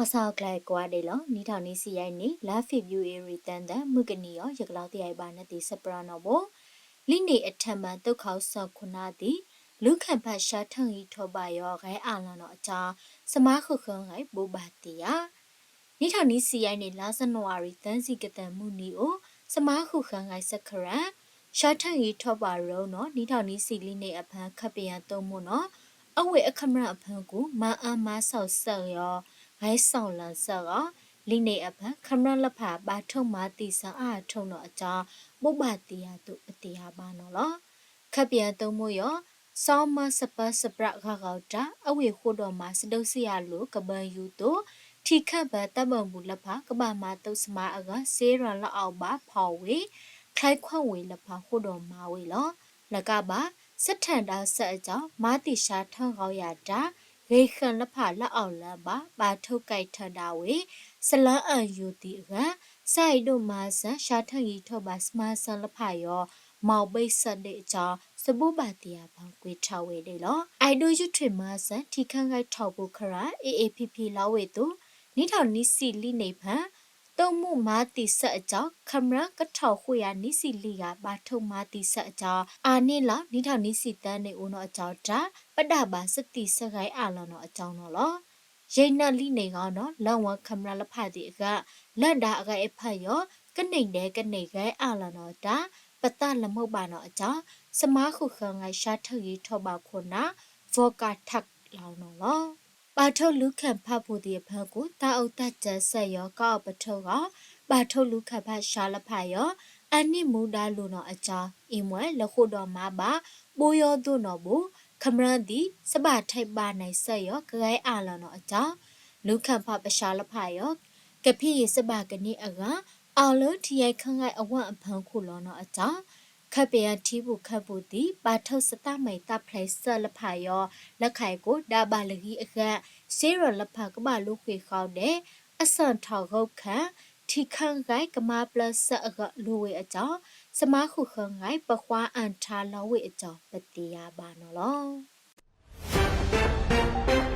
ဘၣ်ဆၣ်အကျဲကိးဂၤဒဲးလီၤ. နံၣ်ထီၣ်နံၣ်ဆံယဲၢ်နံၣ် လါဖ့ၤဘြူၤအ့ရံၤသၢသီ မုၢ်ကနံၤအံၤ ယကလီၤသ့ၣ်အံၤဘၣ်နသ့ၣ်စပရၢနီၣ်ဘိ လံာ်န့ၣ်အထၢၣ်မၤ သုးခီၣ်စၢၢ်ခိၣ်နၢ်သံ လူၤခၢၣ်ဖးဆါထၢၣ်ဂံၢ်ထီၣ်ဘးယီၤ ဂဲၤအၣ်လီၤနီၣ်အကၠီ စမါဃုာ်ဃၢၤဂၤဘိးဘၣ်တ့ၢ်ယၤ နံၣ်ထီၣ်နံၣ်ဆံယဲၢ်နံၣ် လါစနဝၤရံၤ သၢဆံကသၢၣ်မုၢ်နံၤအိၣ် စမါဃုာ်ဃၢၤဂၤစခရၣ် ဆါထၢၣ်ဂံၢ်ထီၣ်ဘးရိနီၣ် နံၣ်ထီၣ်နံၣ်ဆံလံန့ၣ်အဖၢ ခၢၣ်ပယီၤသုးမုၢ်နီၣ် အဝ့ၢ်အခမျၢၣ်အဖၢကူၣ် မၤအၢမၤစီၣ်စၢၣ်ယီၤ ဂဲၤစီၣ်လီၤစၢၣ်ဂီၤ လံန့ၣ်အဖၢ ခမျၢၣ်လၢဖး ဘၣ်ထုးမၤသံစၢၤအါထုးနီၣ်အကၠီ ဘိးဘၣ်တ့ၢ်ယၤအသိး ပသ့ၣ်ညါဘၣ်နီၣ်လီၤ. ခၢၣ်ပယီၤသုးမုၢ်ယီၤ စီၤမၢ်စပၢစပြးဂၤဂီၤတၢ် အဝ့ၢ်ဃိၣ်ဒီးမၤ စဒိးစံယၤလိာ် ကဘၢယူၤသိး ထံခၢၣ်ဘၢတၢ်ဘၢၣ်ဘူၣ်လၢဖး ကဘၣ်မၤသုးစမါအဂၤ စ့ရၤလၢအီၣ်ဘၣ်ဖီၣ်ဝ့ၢ် ချဲခွၣ်ဝ့ၢ်လၢဖးဃိၣ်ဒီးမၤဝ့ၢ်လီၤ. လၢကဘၣ် စထၢၣ်ဒၣ်စၢၣ်အကၠီ မၤသံစါထၢၣ်ဂီၤယၤတၢ် ဂ့ၤဃၢၤလၢဖးလၢအီၣ်လၢအဘၣ် ဘၣ်ထုးကဲထီၣ်ဒၣ်ဝ့ၢ် စလၢအယူၤသံအဂၤ စၢ်အဲၣ်ဒိးမၤစၢၤ ဆါထၢၣ်ဂံၢ်ထီၣ်ဘး စမါစၢၤလၢဖးယီၤ မီၣ်ဘ့ၣ်စၢၣ်ဒ့ၣ်အကၠီ စဘိးဘၣ်တ့ၢ်ယၤဖၢကွံာ်ထီၣ်ဝဲဒၣ်လီၤ. အဲၣ်ဒိးယူၤထွံၣ်မၤစၢၤ ထံခၢၣ်ဂဲၤထီၣ်ပူၤခရၣ် အ့ၣ်အ့ၣ်ဖံဖံ လီၤဝ့ၢ်သိး နံၣ်ထီၣ်နံၣ်ဆံလံန့ၣ်ဖၢ သုးမုၢ်မၤသံစၢၣ်အကၠီ ခမျၢၣ်ကထီၣ်ဃုာ်ယၤနံၣ်ဆံလံဂၤ ဘၣ်ထုးမၤသံစၢၣ်အကၠီ အါန့ၢ်လီၤ နံၣ်ထီၣ်နံၣ်ဆံသၢန့ၣ်အိၣ်နီၣ်အကၠီတၢ် ပဒၣ်ဘၣ်စသံစၢၣ်ဂဲၤအၣ်လီၤနီၣ်အကၠီနီၣ်လီၤ. ယံာ်နၢၣ်လံန့ၣ်ဂီၢ်နီၣ် လၢဝဲခမျၢၣ်လၢဖးသ့ၣ်အဂၤ လၢဒၣ်အဂၤအဖၢယီၤ ကန့ၢ်ဒဲးကန့ၢ်ဂဲၤအၣ်လီၤနီၣ်တၢ် ပသးလၢမိၢ်ဘၣ်နီၣ်အကၠီ စမါဃုာ်ဃၢၤဂၤဆါထၢၣ်ဂံၢ်ထီၣ်ဘးခိၣ်နၢ် ဖီကၤထၣ်လီၤနီၣ်လီၤ. ဘၣ်ထုးလူၤခၢၣ်ဖးပူၤသ့ၣ်အဖၢကူၣ် တၢ်အိၣ်တၢ်စၢၤစၢ်ယီၤ ကအီၣ်ပထုးဂီၤ ဘၣ်ထုးလူၤခၢၣ်ဖးဆါလၢဖးယီၤ အနံၣ်မူဒါလူၤနီၣ်အကၠီ အံၤမွဲလၢဃိၣ်ဒီးမၤဘၣ် ဘိယီၤသိးနီၣ်ဘိ ခမျၢၣ်သံ စဘၣ်ထဲးဘၣ်နံၣ်စၢ်ယီၤ ကဂဲၤအၣ်လီၤနီၣ်အကၠီ လူၤခၢၣ်ဖးပဆါလၢဖးယီၤ ကဖံးယံာ်စဘၣ်ကနံၣ်အဂၤ အီၤလၢထံယဲၢ်ခၢၣ်ဂဲၤအဝၢ်အဖၢခိၣ်လီၤနီၣ်အကၠီ ခၢၣ်ပယီၤထံပူၤခၢၣ်ပူၤသံ ဘၣ်ထုးစတၢ်မံၤတၢ်ဖျဲးစၢၣ်လၢဖးယီၤ လၢခါအံၤကိး ဒၣ်ဘၣ်လၢဂံၢ်အဂၤ စ့ရၤလၢဖးကဘၣ်လူၤဃ့ဃီဒဲး အစၢၣ်ထီၣ်ဂီၢ်ခၢၣ် ထံခၢၣ်ဂဲၤကမၤပျၢၤစၢၣ်အဂၤလူၤဝ့ၢ်အကၠီ စမါဃုာ်ဃၢၤဂၤ ပဃါအၣ်ထါလီၤဝ့ၢ်အကၠီ ပသ့ၣ်ညါဘၣ်နီၣ်လီၤ.